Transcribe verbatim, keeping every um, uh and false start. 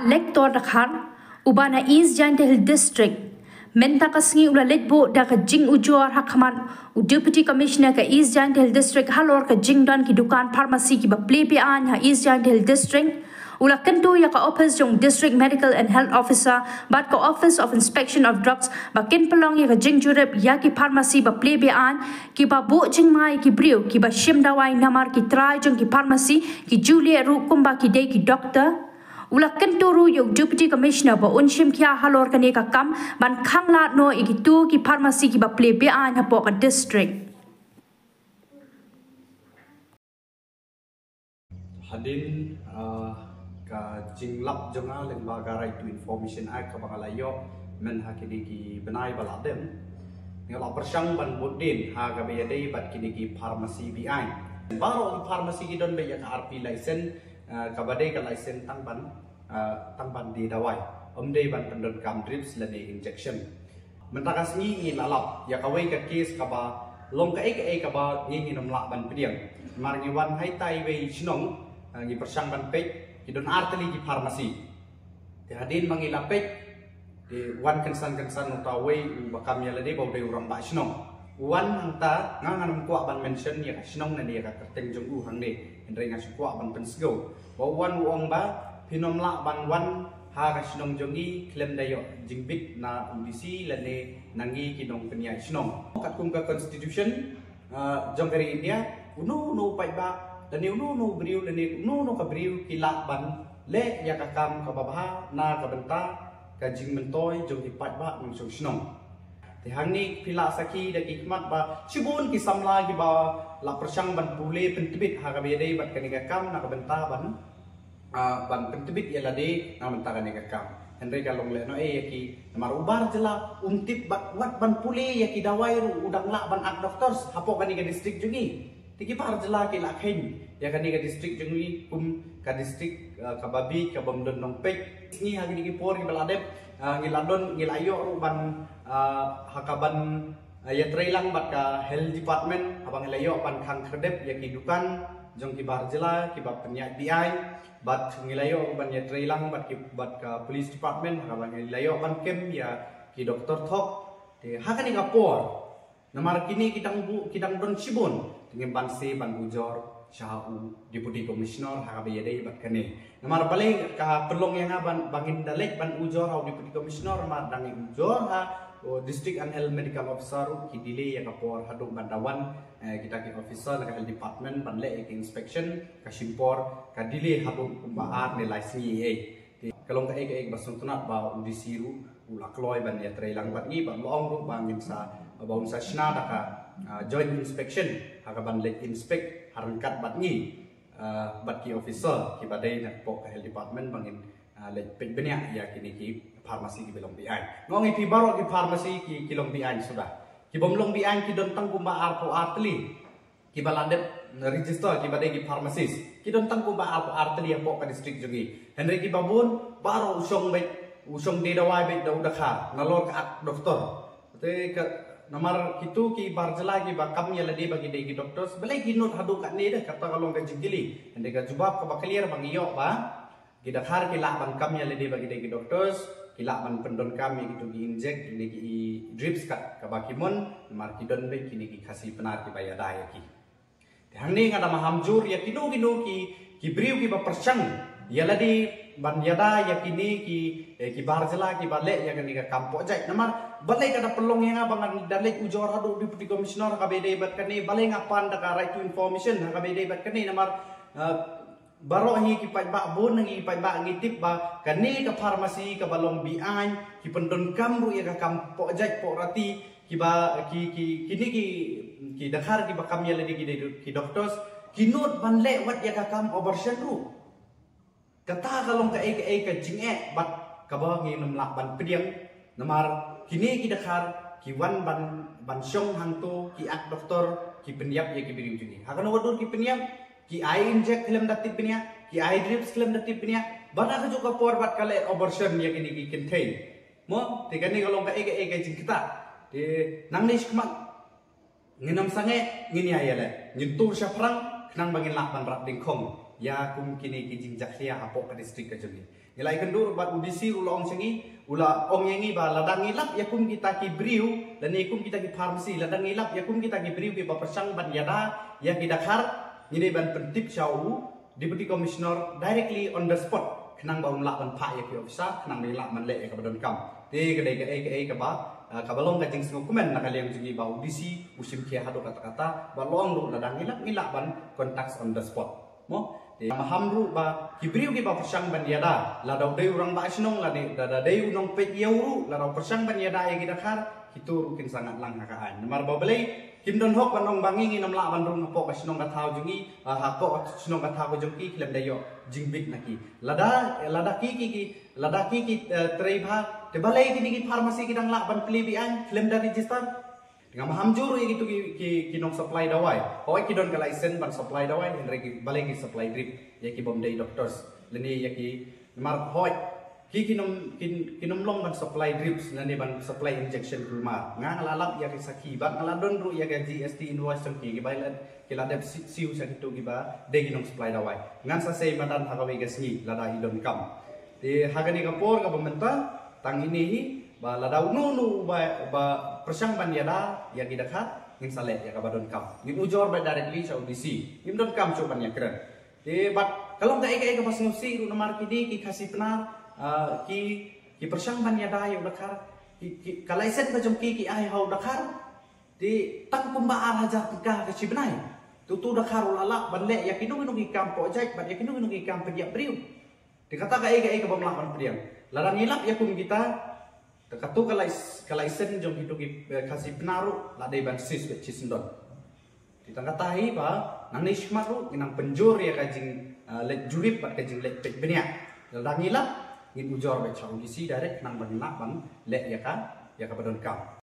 Lektor Dkhar, uba na East Jaintia Hills District, mynta ka sngi u la leit buh da ka jingujor ha khmat u Deputy Commissioner ka East Jaintia Hills District halor ka jingdon ki dukan pharmacy kiba plie be-aiñ ha East Jaintia Hills District. U la kyntu ïa ka office jong District Medical and Health Officer bad ka Office of Inspection of Drugs ba kin pynlong ïa ka jingjurip ïa ki pharmacy ba plie be-aiñ, kiba buh jingma ïa ki briew kiba shim dawai namar ki trai jong ki pharmacy ki ju leh ruh kumba ki dei ki doktor. U la kyntu ruh ïa u Deputy Commissioner ba un shim khia halor kane ka kam ban khanglad noh ïa kito ki pharmacy kiba plie be-aiñ hapoh ka district. Hadien, ah, ka jinglap jong nga lyngba ka Right to Information Act kaba nga la ïoh myn ha kine ki bnai ba la dep, nga la pyrshang ban bud dien ha kaba ïadei bad kine ki pharmacy be-aiñ. Baroh ki pharmacy ki don beit ïa ka R P license, ah, kaba dei ka license tang ban, ah, tang ban die dawai, ym dei ban pyndonkam drips lane injection. Mynta ka sngi ngi la lap ïa kawei ka case kaba long kaei kaei kaba ngi ngim lah ban pdiang. Namar ngi wan hangtai wei shnong, ah, ngi pyrshang ban peit, ki don artylli ki pharmacy. Te hadien ba ngi la peit, te wan kynsan kynsan uta uwei uba kam ïa lade ba u dei u rangbah shnong. U wan hangta, nga ngam kwah ban mention ïa ka shnong ne ïa ka kyrteng jong u hangne, hynrei nga shu kwah ban pynsngew. Ba u wan u ong ba phin ym lah ban wan ha ka shnong jong ngi khlem da ïoh jingbit na u D C lane na ngi ki nongpynïaid shnong. Katkum ka constitution, ah, jong ka ri India, uno uno u paidbah lane uno uno u briew lane uno uno ka briew ki lah ban leh ïa ka kam kaba bha na ka bynta ka jingmyntoi jong ki paidbah nongshong shnong. Te hangne phi la sakhi da ki khmat ba shibun ki samla kiba la pyrshang ban pule pyntbit ha kaba ïadei bad kane ka kam na ka bynta ban, ah, ban pyntbit ïa lade na ka bynta kane ka kam. Hynrei ka long lehnohei ïa ki, namar u bar jylla um tip bad wat ban pule ïa ki dawai ruh u dang lah ban ak doctors hapoh kane ka district jong ngi. Te ki bar jylla ki la kheiñ ïa kane ka district jong ngi kum ka district, ah, kaba bieit, kaba ym don nongpeit. Ngi ha kine ki por kiba la dep, ah, ngi la don, ngi la ïoh ruh ban, ah, ha kaban, ah, ïatreilang bad ka health department, haba ngi la ïoh ban khang khyrdep ïa ki dukan jong ki bar jylla kiba pynïaid be-aiñ, bad ngi la ïoh ruh ban ïatreilang bad ki, bad ka police department, ha kaba ngi la ïoh ban kem ïa ki doktor thok. Te ha kane ka por, namar kine ki dang buh, ki dang don shibun, te ngim banse ban ujor sha u Deputy Commissioner ha kaba ïadei bad kane. Namar balei ka pynlong ïa nga ban, ba ngin da leit ban ujor ha u Deputy Commissioner, namar dang ujor ha u District and Health Medical Officer ruh ki delay ïa ka por haduh ban da wan, eh, kita ki officer na ka health department ban leh ïa ki inspection, ka shim por, ka delay haduh kumba ar ne lai sngi ei. Te ka long kaei kaei ba sngewtynnat ba u D C ruh u la kloi ban ïatreilang bad ngi, bad la ong ruh ba ngin sa, ba un sa shna da ka, ah, joint inspection, ha kaban leit inspect ha ryngkat bad ngi, ah, bad ki officer kiba dei na ka pok ka health department ba ngin, ah, leit peit bniah ïa kine ki pharmacy kiba long be-aiñ. Nga ong ïa phi baroh ki pharmacy ki, ki long be-aiñ suda. Ki bym long be-aiñ ki don tang kumba arphew ar tylli kiba la dep register kiba dei ki pharmacist. Ki don tang kumba arphew ar tylli hapoh ka district jong ngi. Hynrei kiba bun baroh u shong beit, u shong die dawai beit da u Dkhar nalor ka ak doktor. Te ka, namar kito ki bar jylla kiba kam ïa lade ba ki dei ki doctors, balei ki nud haduh katne de, kata ka long ka jingkylli. Hynrei ka jubab kaba clear ba ngi ïoh ba ki Dkhar ki lah ban kam ïa lade ba ki dei ki doctors, ki lah ban pyndonkam ïa kito ki inject, ïa ki drips kat kaba ki mon, namar ki don beit kine ki Khasi Pnar kiba ïada ïa ki. Te hangne nga da maham jur ïa kino kino ki, ki briew kiba pyrshang ïa lade ban ïada ïa kine ki, eh, ki bar jylla kiba leh ïa kane ka kam pohjait. Namar balei ka da pynlong ïa nga ba ngan da leit ujor haduh Deputy Commissioner ha kaba ïadei bad kane, balei nga pan da ka Right to Information ha kaba ïadei bad kane, namar, eh, baroh hi ki paidbah, bun na ngi ki paidbah ngi tip ba kane ka pharmacy kaba long be-aiñ, ki pyndonkam ruh ïa ka kam pohjait pohrati, kiba, ki, ki, kine ki, ki Dkhar kiba kam ïa lade ki dei ki doctors, ki nud ban leh wat ïa ka kam abortion ruh. Kata ka long kaei kaei ka jingeh bad kaba ngin ym lah ban pdiang. Namar kine ki Dkhar ki wan ban, ban shong hangto, ki ak doktor, ki pynïap ïa ki briew jong ngi. Ha kano ka dur ki pynïap? Ki ai inject khlem da tip bniah, ki ai drips khlem da tip bniah. Bad ha kajuh ka por bad ka leh abortion ïa kine ki kynthei. Mo, te kane ka long kaei kaei ka jingktah. Te nangne shakhmat ngin ym sangeh, ngin ïa ïaleh, ngin tur shaphrang khnang ba ngin lah ban rat dyngkhong. ïa kum kine ki jingjakhlia hapoh ka district ka jong ngi. Ngi la ïakynduh bad u D C ruh la ong sha ngi, u la ong ïa ngi ba lada ngi lap ïa kum kita ki briew lane kum kita ki pharmacy, lada ngi lap ïa kum kita ki briew kiba pyrshang ban ïada ïa ki dakhar, ngi dei ban pyntip sha u Deputy Commissioner directly on the spot khnang ba un lah ban phah ïa ki officer khnang ba ngi lah ban leh ïa kaba donkam. Te ka dei kaei kaei kaba, ah, kaba long ka jingsngewkmen na ka liang jong ngi ba u D C u shim khia haduh katta katta, ba long ruh lada ngi lap ngi lah ban contact on the spot. Mo, te maham ruh ba ki briew kiba pyrshang ban ïada, lada u dei u rangbah shnong lane lada dei u nongpeit ïew ruh, lada u pyrshang ban ïada ïa ki dakhar, kito ruh kin sa ngat lang ha ka aiñ. Namar ba balei, kim don hok ban ong ba ngi ngin ym lah ban rung hapoh ka shnong ka thaw jong ngi, ah, hapoh ka shnong ka thaw ka jong ki, khlem da ïoh jingbit na ki. Lada, lada ki ki ki, lada ki ki, eh, trei bha, te balei kine ki pharmacy ki dang lah ban plie be-aiñ khlem da register? Nga maham jur ïa kitu ki, ki, ki nong supply dawai. Hooid ki don ka license ban supply dawai, hynrei ki, balei ki supply drip ïa ki bym dei doctors lane ïa ki, namar hooid ki, ki nong, ki, ki nong long ban supply drips lane ban supply injection kulmar. Nga, nga la lap ïa ki sakhi bad nga la don ruh ïa ka G S T invoice jong ki, kiba la, ki la dep si-, siew sha kitu kiba dei ki nong supply dawai. Ngan sa sei madan ha kawei ka sngi lada i donkam. Te ha kane ka por kaba mynta, tang ine hi, ba lada uno uno ba, ba pyrshang ban ïada ïa ki dakhar, ngin sa leh ïa kaba donkam. Ngin ujor ba directly sha u D C. Ngim donkam shuh ban ïakren. Te bad ka long kaei kaei kaba sngewsih ruh namar kine ki Khasi Pnar, ah, ki, ki pyrshang ban ïada ïa u dakhar, ki, ki, ka license ka jong ki ki ai ha u dakhar. Te tang kumba ar hajar tyngka ka shi bnai. Te utu u dakhar u la lah ban leh ïa kino kino ki kam pohjait bad ïa kino kino ki kam pynïap briew. Te kata kaei kaei kaba ym lah ban pdiang. Lada ngi lap ïa kum kita, te katu ka lais-, ka license jong kitu ki, eh, Khasi Pnar ruh la dei ban seize bad shisyndon. Te tang kata hi ba nangne shakhmat ruh ngi nang pynjur ïa ka jing, eh, leit jurip bad ka jingleit peit bniah. Lada ngi lap, ngin ujor bad sha u D C direct khnang ba ngin lah ban leh ïa ka, ïa kaba donkam.